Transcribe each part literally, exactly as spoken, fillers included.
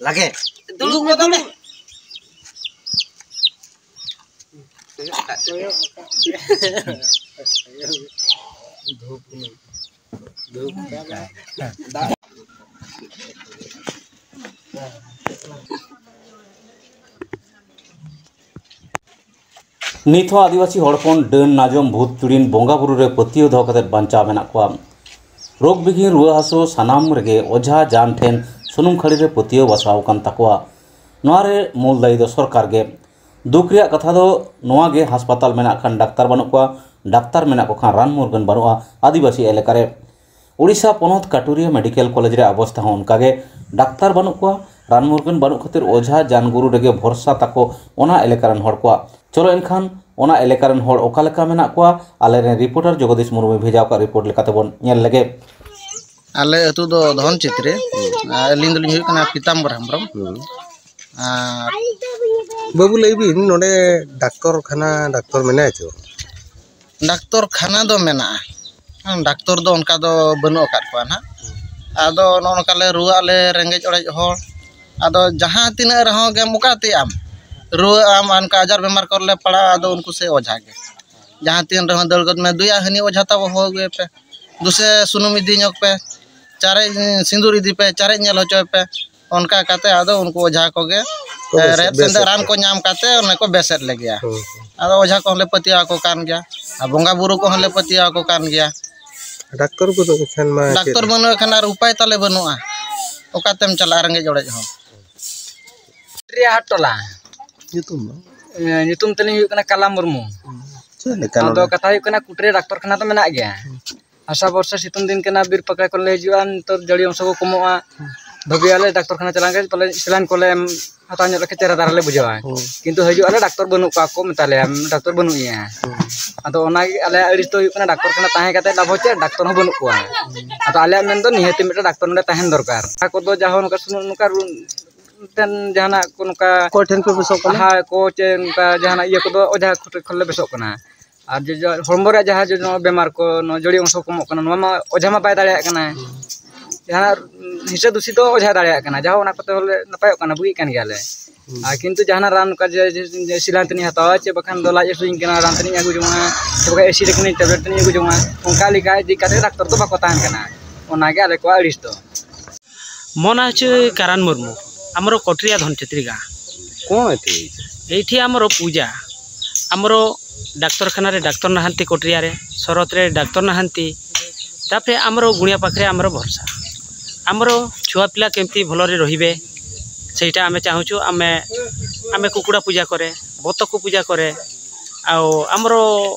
ᱞᱟᱜᱮ᱾ ᱫᱩᱲᱩᱵ ᱜᱚᱫᱚᱜ ᱢᱮ᱾ ᱱᱤᱛ ᱦᱚᱸ ᱟᱹᱫᱤᱵᱟᱹᱥᱤ ᱦᱚᱲ ᱦᱚᱯᱚᱱ ᱰᱟᱹᱱ, ᱱᱟᱡᱚᱢ, ᱵᱷᱩᱛ, ᱪᱩᱲᱤᱱ, ᱵᱚᱸᱜᱟ ᱵᱩᱨᱩ ᱨᱮ ᱯᱟᱹᱛᱭᱟᱹᱣ ᱫᱚᱦᱚ ᱠᱟᱛᱮ ᱵᱟᱧᱪᱟᱣ ᱢᱮᱱᱟᱜ ᱠᱚᱣᱟ᱾ ᱨᱳᱜᱽ ᱵᱤᱜᱷᱤᱱ, ᱨᱩᱣᱟᱹ ᱦᱟᱹᱥᱩ ᱥᱟᱱᱟᱢ ᱨᱮᱜᱮ ᱚᱡᱷᱟ ᱡᱟᱱ ᱴᱷᱮᱱ ᱥᱩᱱᱩᱢ ᱠᱷᱟᱹᱲᱤ ᱨᱮ ᱯᱟᱹᱛᱭᱟᱹᱣ ᱵᱟᱥᱟᱣ ᱟᱠᱟᱱ ᱛᱟᱠᱚᱣᱟ᱾ ᱱᱚᱣᱟ ᱨᱮ ᱢᱩᱞ ᱫᱟᱭᱤ ᱫᱚ ᱥᱚᱨᱠᱟᱨ ᱜᱮ᱾ ᱫᱩᱠ ᱨᱮᱭᱟᱜ ᱠᱟᱛᱷᱟ ᱫᱚ ᱱᱚᱣᱟ ᱜᱮ, ᱦᱟᱥᱯᱟᱛᱟᱞ ᱢᱮᱱᱟᱜ ᱠᱷᱟᱱ ᱰᱟᱠᱛᱟᱨ ᱵᱟᱹᱱᱩᱜ ᱠᱚᱣᱟ, ᱰᱟᱠᱛᱟᱨ ᱢᱮᱱᱟᱜ ᱠᱚ ᱠᱷᱟᱱ ᱨᱟᱱ ᱢᱩᱨᱜᱟᱹᱱ ᱵᱟᱹᱱᱩᱜᱼᱟ ᱟᱹᱫᱤᱵᱟᱹᱥᱤ ᱮᱞᱟᱠᱟ ᱨᱮ᱾ ᱳᱰᱤᱥᱟ ᱯᱚᱱᱚᱛ ᱠᱟᱴᱩᱨᱤᱭᱟᱹ ᱢᱮᱰᱤᱠᱮᱞ ᱠᱚᱞᱮᱡᱽ ᱨᱮ ᱚᱵᱚᱥᱛᱷᱟ ᱦᱚᱸ ᱚᱱᱠᱟ ᱜᱮ, ᱰᱟᱠᱛᱟᱨ ᱵᱟᱹᱱᱩᱜ ᱠᱚᱣᱟ, ᱨᱟᱱ ᱢᱩᱨᱜᱟᱹᱱ ᱵᱟᱹᱱᱩᱜ ᱠᱷᱟᱹᱛᱤᱨ ᱚᱡᱷᱟ ᱡᱟᱱ ᱜᱩᱨᱩ ᱨᱮᱜᱮ ᱵᱷᱚᱨᱥᱟ ᱛᱟᱠᱚ ᱚᱱᱟ ᱮᱞᱟᱠᱟ ᱨᱮᱱ ᱦᱚᱲ ᱠᱚᱣᱟᱜ᱾ ᱪᱚᱞᱚ ᱮᱱᱠᱷᱟᱱ ᱚᱱᱟ ᱮᱞᱟᱠᱟ ᱨᱮᱱ ᱦᱚᱲ ᱚᱠᱟ ᱞᱮᱠᱟ ᱢᱮᱱᱟᱜ ᱠᱚᱣᱟ, ᱟᱞᱮᱨᱮᱱ ᱨᱤᱯᱳᱨᱴᱟᱨ ᱡᱚᱜᱚᱫᱤᱥ ᱢᱩᱨᱢᱩᱭ ᱵᱷᱮᱡᱟ ᱟᱠᱟᱫ ᱨᱤᱯᱳᱨᱴ ᱞᱮᱠᱟᱛᱮ ᱵᱚᱱ ᱧᱮᱞ ᱞᱮᱜᱮ᱾ ᱟᱞᱮ ᱟᱹᱛᱩ ᱫᱚ ᱫᱷᱚᱱ ᱪᱤᱛᱨᱤ᱾ ᱟᱹᱞᱤᱧ ᱫᱚᱞᱤᱧ ᱦᱩᱭᱩᱜ ᱠᱟᱱᱟ ᱯᱤᱛᱟᱢᱵᱚᱨ ᱦᱮᱢᱵᱨᱚᱢ᱾ ᱦᱩᱸ᱾ ᱟᱨ ᱵᱟᱹᱵᱩ, ᱞᱟᱹᱭ ᱵᱤᱱ, ᱱᱚᱰᱮ ᱰᱟᱠᱛᱚᱨ ᱠᱷᱟᱱᱟ, ᱰᱟᱠᱛᱚᱨ ᱢᱮᱱᱟᱭᱟ ᱪᱮ ᱵᱟᱝ? ᱰᱟᱠᱛᱚᱨ ᱠᱷᱟᱱᱟ ᱫᱚ ᱢᱮᱱᱟᱜᱼᱟ᱾ ᱰᱟᱠᱛᱚᱨ ᱫᱚ ᱚᱱᱠᱟ ᱫᱚ ᱵᱟᱹᱱᱩᱜ ᱟᱠᱟᱫ ᱠᱚᱣᱟ ᱱᱟᱦᱟᱜ᱾ ᱟᱫᱚ ᱱᱚᱜᱼᱚ ᱱᱚᱝᱠᱟ ᱞᱮ ᱨᱩᱣᱟᱹᱜ ᱟᱞᱮ, ᱨᱮᱸᱜᱮᱡ ᱚᱲᱮᱡ ᱦᱚᱲ᱾ ᱟᱫᱚ ᱡᱟᱦᱟᱸ ᱛᱤᱱᱟᱹᱜ ᱨᱮᱦᱚᱸ ᱜᱮᱢ ᱚᱠᱟᱛᱮᱜ ᱟᱢ, ᱨᱩᱣᱟᱹᱜ ᱟᱢ, ᱚᱱᱠᱟ ᱟᱡᱟᱨ ᱵᱮᱢᱟᱨ ᱠᱚᱨᱮ ᱞᱮ ᱯᱟᱲᱟᱜᱼᱟ, ᱟᱫᱚ ᱩᱱᱠᱩ ᱥᱮ ᱚᱡᱷᱟ ᱜᱮ᱾ ᱡᱟᱦᱟᱸ ᱛᱤᱱ ᱨᱮᱦᱚᱸ ᱫᱟᱹᱲ ᱜᱚᱫ ᱢᱮ, ᱫᱩᱭᱟ ᱦᱟᱹᱱᱤ ᱚᱡᱷᱟ ᱛᱟᱵᱚ ᱦᱚᱦᱚ ᱟᱹᱜᱩᱭᱮ ᱯᱮ, ᱫᱩᱥᱮ ᱥᱩᱱᱩᱢ ᱤᱫᱤ ᱧᱚᱜ ᱯᱮ, ᱪᱟᱨᱮᱡ ᱥᱤᱸᱫᱩᱨ ᱤᱫᱤ ᱯᱮ, ᱪᱟᱨᱮᱡ ᱧᱮᱞ ᱦᱚᱪᱚᱭ ᱯᱮ᱾ ᱚᱱᱠᱟ ᱠᱟᱛᱮ ᱟᱫᱚ ᱩᱱᱠᱩ ᱚᱡᱷᱟ ᱠᱚᱜᱮ, ᱠᱚ ᱵᱮᱥ-, ᱨᱮᱦᱮᱫ ᱵᱮᱥᱮᱫ ᱥᱮᱸᱫᱮᱫ ᱨᱟᱱ ᱠᱚᱣᱟ᱾ ᱠᱚ ᱧᱟᱢ ᱠᱟᱛᱮ ᱚᱱᱮ ᱠᱚ ᱵᱮᱥᱮᱫ ᱞᱮᱜᱮᱭᱟ᱾ ᱦᱩᱸ, ᱦᱩᱸ᱾ ᱟᱫᱚ ᱚᱡᱷᱟ ᱠᱚᱦᱚᱸ ᱞᱮ ᱯᱟᱹᱛᱭᱟᱹᱣ ᱟᱠᱚ ᱠᱟᱱ ᱜᱮᱭᱟ, ᱟᱨ ᱵᱚᱸᱜᱟ ᱵᱩᱨᱩ ᱠᱚᱦᱚᱸ ᱞᱮ ᱯᱟᱹᱛᱭᱟᱹᱣ ᱟᱠᱚ ᱠᱟᱱ ᱜᱮᱭᱟ᱾ ᱰᱟᱠᱛᱚᱨ ᱵᱟᱹᱱᱩᱜ ᱠᱷᱟᱱ ᱢᱟ ᱪᱮᱫ? ᱰᱟᱠᱛᱚᱨ ᱵᱟᱹᱱᱩᱜ ᱠᱷᱟᱱ ᱟᱨ ᱩᱯᱟᱭ ᱛᱟᱞᱮ ᱵᱟᱹᱱᱩᱜᱼᱟ, ᱚᱠᱟᱛᱮᱢ ᱪᱟᱞᱟᱜᱼᱟ ᱨᱮᱸᱜᱮᱡ ᱚᱲᱮᱡ ᱦᱚᱲ? ᱨᱮᱭᱟᱜ ᱦᱟᱴ ᱴᱚᱞᱟ᱾ ᱧᱩᱛᱩᱢ ᱫᱚ? ᱮ, ᱧᱩᱛᱩᱢ ᱛᱟᱹᱞᱤᱧ ᱦᱩᱭᱩᱜ ᱠᱟᱱᱟ ᱠᱟᱞᱟ ᱢᱩᱨᱢᱩ᱾ ᱪᱮᱫ ᱞᱮᱠᱟ ᱟᱫᱚ ᱱᱚᱰᱮ? ᱠᱟᱛᱷᱟ ᱦᱩᱭᱩᱜ ᱠᱟᱱᱟ, ᱠᱩᱴᱨᱤ ᱰᱟᱠᱛᱚᱨ ᱠᱷᱟᱱᱟ ᱫᱚ ᱢᱮᱱᱟᱜ ᱜᱮᱭᱟ᱾ ᱦᱩᱸ᱾ ᱟᱥᱟ ᱵᱷᱚᱨᱥᱟ ᱥᱤᱛᱩᱝ ᱫᱤᱱ ᱠᱟᱱᱟ, ᱵᱤᱨ ᱯᱟᱠᱲᱟ ᱠᱚᱞᱮ ᱦᱤᱡᱩᱜᱼᱟ, ᱱᱤᱛᱚᱜ ᱡᱟᱹᱲᱤ ᱚᱝᱥᱚ ᱠᱚ ᱠᱚᱢᱚᱜᱼᱟ᱾ ᱦᱩᱸ᱾ ᱵᱷᱟᱹᱵᱤᱭᱟᱞᱮ ᱰᱟᱠᱛᱚᱨ ᱠᱷᱟᱱᱟ ᱪᱟᱞᱟᱣ ᱠᱟᱛᱮ ᱯᱟᱞᱮ saline ᱠᱚᱞᱮ ᱮᱢ ᱦᱟᱛᱟᱣ ᱧᱚᱜ ᱞᱮᱠᱷᱟᱱ ᱪᱮᱦᱨᱟ ᱫᱷᱟᱨᱟ ᱞᱮ ᱵᱩᱡᱷᱟᱹᱣᱟ᱾ ᱦᱩᱸ᱾ ᱠᱤᱱᱛᱩ ᱦᱤᱡᱩᱜ ᱟᱞᱮ, ᱰᱟᱠᱛᱚᱨ ᱵᱟᱹᱱᱩᱜ ᱠᱚᱣᱟ ᱠᱚ ᱢᱮᱛᱟ ᱞᱮᱭᱟ, "ᱰᱟᱠᱛᱚᱨ ᱵᱟᱹᱱᱩᱜ ᱮᱭᱟ᱾" ᱦᱩᱸ᱾ ᱟᱫᱚ ᱚᱱᱟᱜᱮ ᱟᱞᱮᱭᱟᱜ ᱟᱹᱲᱤᱥ ᱫᱚ ᱦᱩᱭᱩᱜ ᱠᱟᱱᱟ, ᱰᱟᱠᱛᱚᱨ ᱠᱷᱟᱱᱟ ᱛᱟᱦᱮᱸ ᱠᱟᱛᱮ ᱞᱟᱵᱷ ᱦᱚᱸ ᱪᱮᱫ, ᱰᱟᱠᱛᱚᱨ ᱦᱚᱸ ᱵᱟᱹᱱᱩᱜ ᱠᱚᱣᱟ᱾ ᱦᱩᱸ᱾ ᱟᱫᱚ ᱟᱞᱮᱭᱟᱜ ᱢᱮᱱ ᱫᱚ ᱱᱤᱦᱟᱹᱛᱤ ᱢᱤᱫᱴᱮᱱ ᱰᱟᱠᱛᱚᱨ ᱱᱚᱰᱮ ᱛᱟᱦᱮᱱ ᱫᱚᱨᱠᱟᱨ᱾ ᱚᱱᱟ ᱠᱚᱫᱚ ᱡᱟᱦᱟᱸ ᱱᱚᱝᱠᱟ ᱥᱩᱱᱩᱢ, ᱱᱚᱝᱠᱟ ᱨᱩ-, ᱢᱤᱫᱴᱮᱱ ᱡᱟᱦᱟᱱᱟᱜ ᱠᱚ ᱱᱚᱝᱠᱟ ᱚᱠᱚᱭ ᱴᱷᱮᱱ ᱯᱮ ᱵᱮᱥᱚᱜ ᱠᱟᱱᱟ? ᱦᱟᱣ ᱠᱚ ᱪᱮ ᱱᱚᱝᱠᱟ ᱡᱟᱦᱟᱱᱟᱜ ᱤᱭᱟᱹ ᱠᱚᱫᱚ ᱚᱡᱷᱟ ᱠᱚᱴᱷᱮᱱ ᱠᱷᱚᱱ ᱞᱮ ᱵᱮᱥᱚᱜ ᱠᱟᱱᱟ᱾ ᱟᱨ ᱡᱚᱡᱚ ᱦᱚᱲᱢᱚ ᱨᱮᱭᱟᱜ ᱡᱟᱦᱟᱸ ᱡᱚᱡᱚ ᱵᱮᱢᱟᱨ ᱠᱚ, ᱱᱚᱣᱟ ᱡᱟᱹᱲᱤ ᱚᱝᱥᱚ ᱠᱚᱢᱚᱜ ᱠᱟᱱᱟ, ᱱᱚᱣᱟ ᱢᱟ ᱚᱡᱷᱟ ᱢᱟ ᱵᱟᱭ ᱫᱟᱲᱮᱭᱟᱜ ᱠᱟᱱᱟᱭ᱾ ᱦᱩᱸ᱾ ᱡᱟᱦᱟᱱᱟᱜ ᱦᱤᱥᱟᱹ ᱫᱩᱥᱤ ᱫᱚ ᱚᱡᱷᱟ ᱫᱟᱲᱮᱭᱟᱜ ᱠᱟᱱᱟ, ᱡᱟᱦᱟᱸ ᱚᱱᱟ ᱠᱚᱛᱮ ᱦᱚᱸᱞᱮ ᱱᱟᱯᱟᱭᱚᱜ ᱠᱟᱱᱟ, ᱵᱩᱜᱤᱜ ᱠᱟᱱ ᱜᱮᱭᱟᱞᱮ᱾ ᱟᱨ ᱠᱤᱱᱛᱩ ᱡᱟᱦᱟᱱᱟᱜ ᱨᱟᱱ ᱚᱱᱠᱟ ᱡᱮ, ᱡᱮ, ᱡᱮ ᱥᱤᱞᱟᱱ ᱛᱟᱹᱱᱤᱡ ᱦᱟᱛᱟᱣᱟ, ᱪᱮ ᱵᱟᱠᱷᱟᱱ ᱫᱚ ᱞᱟᱡ ᱦᱟᱹᱥᱩᱧ ᱠᱟᱱᱟ, ᱨᱟᱱ ᱛᱟᱹᱱᱤᱡ ᱟᱹᱜᱩ ᱡᱚᱝᱟ, ᱪᱮ ᱵᱟᱠᱷᱟᱱ ᱮᱥᱤᱰ ᱠᱟᱹᱱᱟᱹᱧ, ᱴᱮᱵᱞᱮᱴ ᱛᱟᱹᱱᱤᱡ ᱟᱹᱜᱩ ᱡᱚᱝᱟ, ᱚᱱᱠᱟ ᱞᱮᱠᱟ ᱤᱫᱤ ᱠᱟᱛᱮ ᱰᱟᱠᱛᱚᱨ ᱫᱚ ᱵᱟᱠᱚ ᱛᱟᱦᱮᱱ ᱠᱟᱱᱟ᱾ ᱚᱱᱟᱜᱮ ᱟᱞᱮ ᱠᱚᱣᱟᱜ ᱟᱹᱲᱤᱥ ᱫᱚ᱾ ᱢᱚᱱᱟ ᱦᱚᱪᱚᱭ ᱠᱟᱨᱟᱱ ᱢᱩᱨᱢᱩ, ᱟᱢᱨᱚ ᱠᱚᱴᱨᱤᱭᱟ ᱫᱷᱚᱱᱪᱤᱛᱨᱤ ᱜᱟ᱾ କ'ଣ ଏଠି ହେଇଛି? ଏଇଠି ଆମର ପୂଜା, ଆମର ଡାକ୍ତରଖାନାରେ ଡାକ୍ତର ନାହାନ୍ତି କଟରିଆରେ, ଶରତରେ ଡାକ୍ତର ନାହାନ୍ତି, ତାପରେ ଆମର ଗୁଣିଆ ପାଖରେ ଆମର ଭରସା। ଆମର ଛୁଆ ପିଲା କେମିତି ଭଲରେ ରହିବେ, ସେଇଟା ଆମେ ଚାହୁଁଛୁ। ଆମେ ଆମେ କୁକୁଡ଼ା ପୂଜା କରେ, ବତକ ପୂଜା କରେ, ଆଉ ଆମର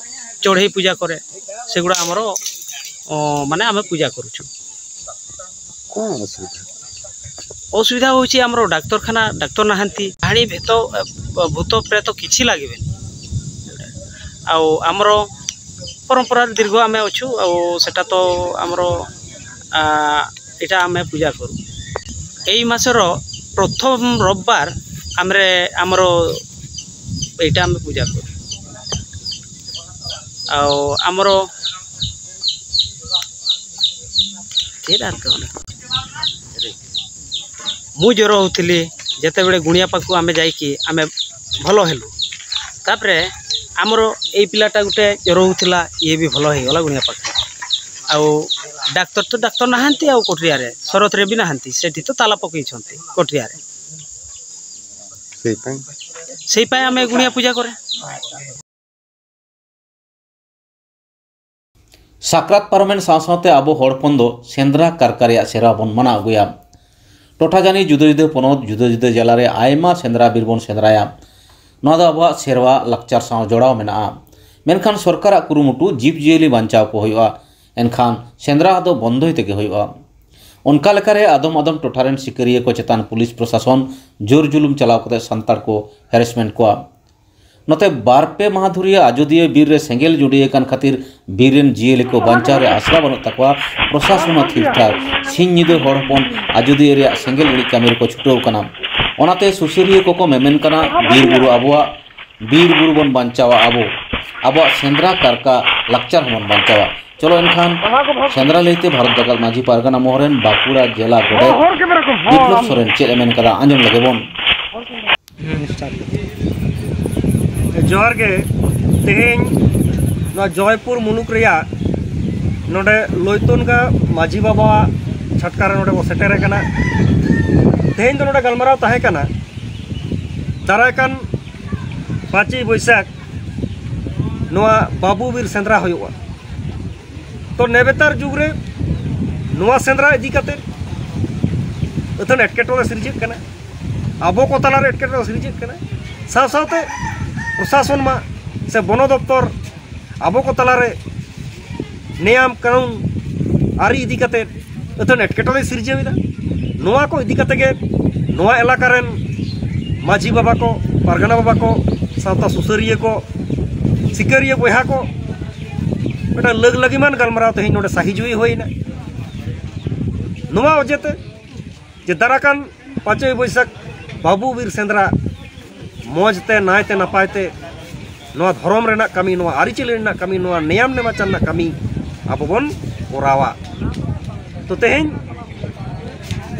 ଚଢ଼େଇ ପୂଜା କରେ, ସେଗୁଡ଼ା ଆମର ଅ, ମାନେ ଆମେ ପୂଜା କରୁଛୁ। କ'ଣ ଅସୁବିଧା? ଅସୁବିଧା ହେଉଛି ଆମର ଡାକ୍ତରଖାନା ଡାକ୍ତର ନାହାନ୍ତି, ଡାହାଣୀ ଭେତ ଭୂତ ପ୍ରେତ କିଛି ଲାଗିବେନି। ଆଉ ଆମର ପରମ୍ପରାରେ ଦୀର୍ଘ ଆମେ ଅଛୁ, ଆଉ ସେଟା ତ ଆମର ଆ, ଏଇଟା ଆମେ ପୂଜା କରୁ। ଏଇ ମାସର ପ୍ରଥମ ରବିବାର ଆମେ ଆମର ଏଇଟା ଆମେ ପୂଜା କରୁ। ଆଉ ଆମର କେଇଟା ତ? ମୁଁ ଜ୍ୱର ହେଉଥିଲି, ଯେତେବେଳେ ଗୁଣିଆ ପାଖକୁ ଆମେ ଯାଇକି ଆମେ ଭଲ ହେଲୁ। ତାପରେ ଆମର ଏଇ ପିଲାଟା ଗୋଟେ ଜ୍ୱର ହେଉଥିଲା, ଇଏ ବି ଭଲ ହେଇଗଲା ଗୁଣିଆ ପାଖରେ। ଆଉ ଡାକ୍ତର ତ ଡାକ୍ତର ନାହାନ୍ତି ଆଉ କଟରିଆରେ, ଶରତରେ ବି ନାହାନ୍ତି, ସେଠି ତ ତାଲା ପକେଇଛନ୍ତି କଟରିଆରେ। ସେଇପାଇଁ ସେଇପାଇଁ ଆମେ ଗୁଣିଆ ପୂଜା କରେ। ᱥᱟᱠᱨᱟᱛ ᱯᱟᱨᱚᱢᱮᱱ ᱥᱟᱶ ᱥᱟᱶᱛᱮ ᱟᱵᱚ ᱦᱚᱲ ᱦᱚᱯᱚᱱ ᱫᱚ ᱥᱮᱸᱫᱽᱨᱟ ᱠᱟᱨᱠᱟ ᱨᱮᱭᱟᱜ ᱥᱮᱨᱣᱟ ᱵᱚᱱ ᱢᱟᱱᱟᱣ ᱟᱹᱜᱩᱭᱟ᱾ ᱴᱚᱴᱷᱟ ᱡᱟᱹᱱᱤᱡ ᱡᱩᱫᱟᱹ ᱡᱩᱫᱟᱹ ᱯᱚᱱᱚᱛ, ᱡᱩᱫᱟᱹ ᱡᱩᱫᱟᱹ ᱡᱮᱞᱟ ᱨᱮ ᱟᱭᱢᱟ ᱥᱮᱸᱫᱽᱨᱟ ᱵᱤᱨ ᱵᱚᱱ ᱥᱮᱸᱫᱽᱨᱟᱭᱟ᱾ ᱱᱚᱣᱟ ᱫᱚ ᱟᱵᱚᱣᱟᱜ ᱥᱮᱨᱣᱟ ᱞᱟᱠᱪᱟᱨ ᱥᱟᱶ ᱡᱚᱲᱟᱣ ᱢᱮᱱᱟᱜᱼᱟ᱾ ᱢᱮᱱᱠᱷᱟᱱ ᱥᱚᱨᱠᱟᱨᱟᱜ ᱠᱩᱨᱩᱢᱩᱴᱩ ᱡᱤᱵᱽᱼᱡᱤᱭᱟᱹᱞᱤ ᱵᱟᱧᱪᱟᱣ ᱠᱚ ᱦᱩᱭᱩᱜᱼᱟ, ᱮᱱᱠᱷᱟᱱ ᱥᱮᱸᱫᱽᱨᱟ ᱫᱚ ᱵᱚᱱᱫᱚᱭ ᱛᱮᱜᱮ ᱦᱩᱭᱩᱜᱼᱟ᱾ ᱚᱱᱠᱟ ᱞᱮᱠᱟᱨᱮ ᱟᱫᱚᱢ ᱟᱫᱚᱢ ᱴᱚᱴᱷᱟ ᱨᱮᱱ ᱥᱤᱠᱟᱹᱨᱤᱭᱟᱹ ᱠᱚ ᱪᱮᱛᱟᱱ ᱯᱩᱞᱤᱥ ᱯᱨᱚᱥᱟᱥᱚᱱ ᱡᱳᱨ ᱡᱩᱞᱩᱢ ᱪᱟᱞᱟᱣ ᱠᱟᱛᱮ ᱥᱟᱱᱛᱟᱲ ᱠᱚ ᱦᱮᱨᱮᱥᱢᱮᱱᱴ ᱠᱚᱣᱟ᱾ ᱱᱚᱛᱮ ᱵᱟᱨ ᱯᱮ ᱢᱟᱦᱟ ᱫᱷᱩᱨᱤᱭᱟᱹ ᱟᱡᱚᱫᱤᱭᱟᱹ ᱵᱤᱨ ᱨᱮ ᱥᱮᱸᱜᱮᱞ ᱡᱩᱰᱤ ᱟᱠᱟᱱ ᱠᱷᱟᱹᱛᱤᱨ ᱵᱤᱨ ᱨᱮᱱ ᱡᱤᱭᱟᱹᱞᱤ ᱠᱚ ᱵᱟᱧᱪᱟᱣ ᱨᱮ ᱟᱥᱨᱟ ᱵᱟᱹᱱᱩᱜ ᱛᱟᱠᱚᱣᱟ᱾ ᱯᱨᱚᱥᱟᱥᱚᱱ ᱦᱚᱸ ᱛᱷᱤᱨ ᱛᱷᱟᱨ᱾ ᱥᱤᱧ ᱧᱤᱫᱟᱹ ᱦᱚᱲ ᱦᱚᱯᱚᱱ ᱟᱡᱚᱫᱤᱭᱟᱹ ᱨᱮᱭᱟᱜ ᱥᱮᱸᱜᱮᱞ ᱤᱬᱤᱡ ᱠᱟᱹᱢᱤ ᱨᱮᱠᱚ ᱪᱷᱩᱴᱟᱹᱣ ᱠᱟᱱᱟ᱾ ᱚᱱᱟᱛᱮ ᱥᱩᱥᱟᱹᱨᱤᱭᱟᱹ ᱠᱚᱠᱚ ᱢᱮᱢᱮᱱ ᱠᱟᱱᱟ, ᱵᱤᱨ ᱵᱩᱨᱩ ᱟᱵᱚᱣᱟᱜ, ᱵᱤᱨ ᱵᱩᱨᱩ ᱵᱚᱱ ᱵᱟᱧᱪᱟᱣᱟ ᱟᱵᱚ, ᱟᱵᱚᱣᱟᱜ ᱥᱮᱸᱫᱽᱨᱟ ᱠᱟᱨᱠᱟ ᱞᱟᱠᱪᱟᱨ ᱦᱚᱸᱵᱚᱱ ᱵᱟᱧᱪᱟᱣᱟ᱾ ᱪᱚᱞᱚ ᱮᱱᱠᱷᱟᱱ ᱥᱮᱸᱫᱽᱨᱟ ᱞᱟᱹᱭᱛᱮ ᱵᱷᱟᱨᱚᱛ ᱡᱟᱠᱟᱛ ᱢᱟᱹᱡᱷᱤ ᱯᱟᱨᱜᱟᱱᱟ ᱢᱚᱦᱚᱞ ᱨᱮᱱ ᱵᱟᱸᱠᱩᱲᱟ ᱡᱮᱞᱟ ᱜᱚᱰᱮᱛ ᱵᱤᱯᱞᱚᱵ ᱥᱚᱨᱮᱱ ᱪᱮᱫ ᱮ ᱢᱮᱱ ᱠᱟᱫᱟ, ᱟᱸᱡᱚᱢ ᱞᱮᱜᱮ ᱵᱚᱱ᱾ ᱡᱚᱦᱟᱨ ᱜᱮ᱾ ᱛᱮᱦᱮᱧ ᱱᱚᱣᱟ ᱡᱚᱭᱯᱩᱨ ᱢᱩᱞᱩᱠ ᱨᱮᱭᱟᱜ ᱱᱚᱰᱮ ᱞᱚᱭᱛᱚᱱᱜᱟ ᱢᱟᱹᱡᱷᱤ ᱵᱟᱵᱟᱣᱟᱜ ᱪᱷᱟᱴᱠᱟ ᱨᱮ ᱱᱚᱰᱮ ᱵᱚ ᱥᱮᱴᱮᱨ ᱟᱠᱟᱱᱟ᱾ ᱛᱮᱦᱮᱧ ᱫᱚ ᱱᱚᱰᱮ ᱜᱟᱞᱢᱟᱨᱟᱣ ᱛᱟᱦᱮᱸ ᱠᱟᱱᱟ, ᱫᱟᱨᱟᱭ ᱠᱟᱱ ᱯᱟᱸᱪᱮᱭ ᱵᱟᱹᱭᱥᱟᱹᱠᱷ ᱱᱚᱣᱟ ᱵᱟᱹᱵᱩ ᱵᱤᱨ ᱥᱮᱸᱫᱽᱨᱟ ᱦᱩᱭᱩᱜᱼᱟ᱾ ᱛᱚ ᱱᱮᱵᱮᱛᱟᱨ ᱡᱩᱜᱽ ᱨᱮ ᱱᱚᱣᱟ ᱥᱮᱸᱫᱽᱨᱟ ᱤᱫᱤ ᱠᱟᱛᱮ ᱟᱹᱛᱷᱟᱹᱱ ᱮᱴᱠᱮᱴᱚᱬᱮ ᱥᱤᱨᱡᱟᱹᱜ ᱠᱟᱱᱟ, ᱟᱵᱚ ᱠᱚ ᱛᱟᱞᱟᱨᱮ ᱮᱴᱠᱮᱴᱚᱬᱮ ᱥᱤᱨᱡᱟᱹᱜ ᱠᱟᱱᱟ, ᱥᱟᱶ ᱥᱟᱶᱛᱮ ᱯᱨᱚᱥᱟᱥᱚᱱ ᱢᱟ ᱥᱮ ᱵᱚᱱᱚ ᱫᱚᱯᱛᱚᱨ ᱟᱵᱚ ᱠᱚ ᱛᱟᱞᱟᱨᱮ ᱱᱮᱭᱟᱢ ᱠᱟᱹᱱᱩᱱ ᱟᱹᱨᱤ ᱤᱫᱤ ᱠᱟᱛᱮ ᱟᱹᱛᱷᱟᱹᱱ ᱮᱴᱠᱮᱴᱚᱬᱮ ᱥᱤᱨᱡᱟᱹᱣ ᱮᱫᱟ᱾ ᱱᱚᱣᱟ ᱠᱚ ᱤᱫᱤ ᱠᱟᱛᱮ ᱜᱮ ᱱᱚᱣᱟ ᱮᱞᱟᱠᱟ ᱨᱮᱱ ᱢᱟᱹᱡᱷᱤ ᱵᱟᱵᱟ ᱠᱚ, ᱯᱟᱨᱜᱟᱱᱟ ᱵᱟᱵᱟ ᱠᱚ, ᱥᱟᱶᱛᱟ ᱥᱩᱥᱟᱹᱨᱤᱭᱟᱹ ᱠᱚ, ᱥᱤᱠᱟᱹᱨᱤᱭᱟᱹ ᱵᱚᱭᱦᱟ ᱠᱚ ᱢᱤᱫᱴᱟᱝ ᱞᱟᱹᱜ ᱞᱟᱹᱜᱤᱢᱟᱱ ᱜᱟᱞᱢᱟᱨᱟᱣ ᱛᱮᱦᱮᱧ ᱱᱚᱰᱮ ᱥᱟᱹᱦᱤ ᱡᱩᱦᱤ ᱦᱩᱭᱮᱱᱟ᱾ ᱱᱚᱣᱟ ᱚᱡᱮᱛᱮ ᱡᱮ ᱫᱟᱨᱟᱠᱟᱱ ᱯᱟᱸᱪᱚᱭ ᱵᱟᱹᱭᱥᱟᱹᱠᱷ ᱵᱟᱹᱵᱩ ᱵᱤᱨ ᱥᱮᱸᱫᱽᱨᱟ ᱢᱚᱡᱽ ᱛᱮ, ᱱᱟᱭ ᱛᱮ, ᱱᱟᱯᱟᱭ ᱛᱮ ᱱᱚᱣᱟ ᱫᱷᱚᱨᱚᱢ ᱨᱮᱱᱟᱜ ᱠᱟᱹᱢᱤ, ᱱᱚᱣᱟ ᱟᱹᱨᱤᱪᱟᱹᱞᱤ ᱨᱮᱱᱟᱜ ᱠᱟᱹᱢᱤ, ᱱᱚᱣᱟ ᱱᱮᱭᱟᱢ ᱱᱮᱢᱟᱪᱟᱨ ᱨᱮᱱᱟᱜ ᱠᱟᱹᱢᱤ ᱟᱵᱚ ᱵᱚᱱ ᱠᱚᱨᱟᱣᱟ᱾ ᱛᱚ ᱛᱮᱦᱮᱧ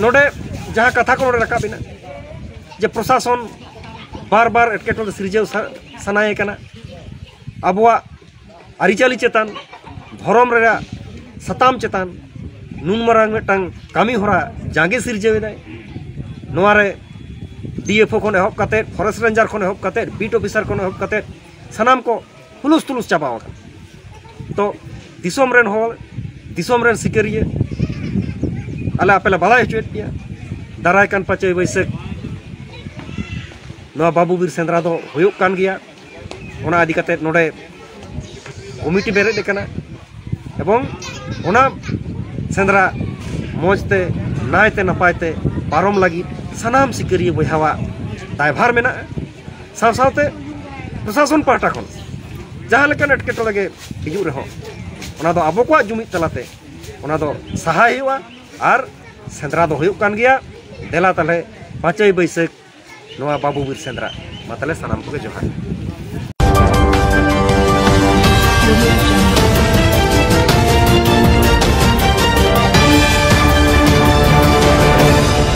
ᱱᱚᱰᱮ ᱡᱟᱦᱟᱸ ᱠᱟᱛᱷᱟ ᱠᱚ ᱱᱚᱰᱮ ᱨᱟᱠᱟᱵ ᱮᱱᱟ ᱡᱮ ᱯᱨᱚᱥᱟᱥᱚᱱ ᱵᱟᱨ ᱵᱟᱨ ᱮᱴᱠᱮᱴᱚᱬᱮ ᱥᱤᱨᱡᱟᱹᱣ ᱥᱟ-, ᱥᱟᱱᱟᱭᱮ ᱠᱟᱱᱟ, ᱟᱵᱚᱣᱟᱜ ᱟᱹᱨᱤᱪᱟᱹᱞᱤ ᱪᱮᱛᱟᱱ, ᱫᱷᱚᱨᱚᱢ ᱨᱮᱭᱟᱜ ᱥᱟᱛᱟᱢ ᱪᱮᱛᱟᱱ ᱱᱩᱱ ᱢᱟᱨᱟᱝ ᱢᱤᱫᱴᱟᱝ ᱠᱟᱹᱢᱤ ᱦᱚᱨᱟ ᱡᱟᱸᱜᱮ ᱥᱤᱨᱡᱟᱹᱣ ᱮᱫᱟᱭ᱾ ᱱᱚᱣᱟ ᱨᱮ ᱰᱤ ᱮᱯᱷ ᱳ ᱠᱷᱚᱱ ᱮᱦᱚᱵ ᱠᱟᱛᱮᱫ, ᱯᱷᱚᱨᱮᱥᱴ ᱨᱮᱧᱡᱟᱨ ᱠᱷᱚᱱ ᱮᱦᱚᱵ ᱠᱟᱛᱮᱫ, ᱵᱤᱴ ᱚᱯᱷᱤᱥᱟᱨ ᱠᱷᱚᱱ ᱮᱦᱚᱵ ᱠᱟᱛᱮᱫ, ᱥᱟᱱᱟᱢ ᱠᱚ ᱦᱩᱞᱩᱥ ᱛᱩᱞᱩᱥ ᱪᱟᱵᱟᱣ ᱟᱠᱟᱱᱟ᱾ ᱛᱚ ᱫᱤᱥᱚᱢ ᱨᱮᱱ ᱦᱚᱲ, ᱫᱤᱥᱚᱢ ᱨᱮᱱ ᱥᱤᱠᱟᱹᱨᱤᱭᱟᱹ, ᱟᱞᱮ ᱟᱯᱮ ᱞᱮ ᱵᱟᱲᱟᱭ ᱦᱚᱪᱚᱭᱮᱫ ᱯᱮᱭᱟ, ᱫᱟᱨᱟᱭ ᱠᱟᱱ ᱯᱟᱸᱪᱚᱭ ᱵᱟᱹᱭᱥᱟᱹᱠᱷ ᱱᱚᱣᱟ ᱵᱟᱹᱵᱩ ᱵᱤᱨ ᱥᱮᱸᱫᱽᱨᱟ ᱫᱚ ᱦᱩᱭᱩᱜ ᱠᱟᱱ ᱜᱮᱭᱟ᱾ ᱚᱱᱟ ᱤᱫᱤ ᱠᱟᱛᱮᱫ ᱱᱚᱰᱮ ᱠᱚᱢᱤᱴᱤ ᱵᱮᱨᱮᱫ ᱟᱠᱟᱱᱟ ᱮᱵᱚᱝ ᱚᱱᱟ ᱥᱮᱸᱫᱽᱨᱟ ᱢᱚᱡᱽ ᱛᱮ, ᱱᱟᱭ ᱛᱮ, ᱱᱟᱯᱟᱭ ᱛᱮ ᱯᱟᱨᱚᱢ ᱞᱟᱹᱜᱤᱫ ᱥᱟᱱᱟᱢ ᱥᱤᱠᱟᱹᱨᱤᱭᱟᱹ ᱵᱚᱭᱦᱟᱣᱟᱜ ᱫᱟᱭᱵᱷᱟᱨ ᱢᱮᱱᱟᱜᱼᱟ᱾ ᱥᱟᱶ ᱥᱟᱶᱛᱮ ᱯᱨᱚᱥᱟᱥᱚᱱ ᱯᱟᱦᱴᱟ ᱠᱷᱚᱱ ᱡᱟᱦᱟᱸ ᱞᱮᱠᱟᱱ ᱮᱴᱠᱮᱴᱚᱬᱮ ᱜᱮ ᱦᱤᱡᱩᱜ ᱨᱮᱦᱚᱸ, ᱚᱱᱟ ᱫᱚ ᱟᱵᱚ ᱠᱚᱣᱟᱜ ᱡᱩᱢᱤᱫ ᱛᱟᱞᱟᱛᱮ ᱚᱱᱟ ᱫᱚ ᱥᱟᱦᱟᱭ ᱦᱩᱭᱩᱜᱼᱟ᱾ ᱟᱨ ᱥᱮᱸᱫᱽᱨᱟ ᱫᱚ ᱦᱩᱭᱩᱜ ᱠᱟᱱ ᱜᱮᱭᱟ᱾ ᱫᱮᱞᱟ ᱛᱟᱦᱞᱮ ᱯᱟᱸᱪᱚᱭ ᱵᱟᱹᱭᱥᱟᱹᱠᱷ ᱱᱚᱣᱟ ᱵᱟᱹᱵᱩ ᱵᱤᱨ ᱥᱮᱸᱫᱽᱨᱟ᱾ ᱢᱟ ᱛᱟᱦᱞᱮ ᱥᱟᱱᱟᱢ ᱠᱚᱜᱮ ᱡᱚᱦᱟᱨ᱾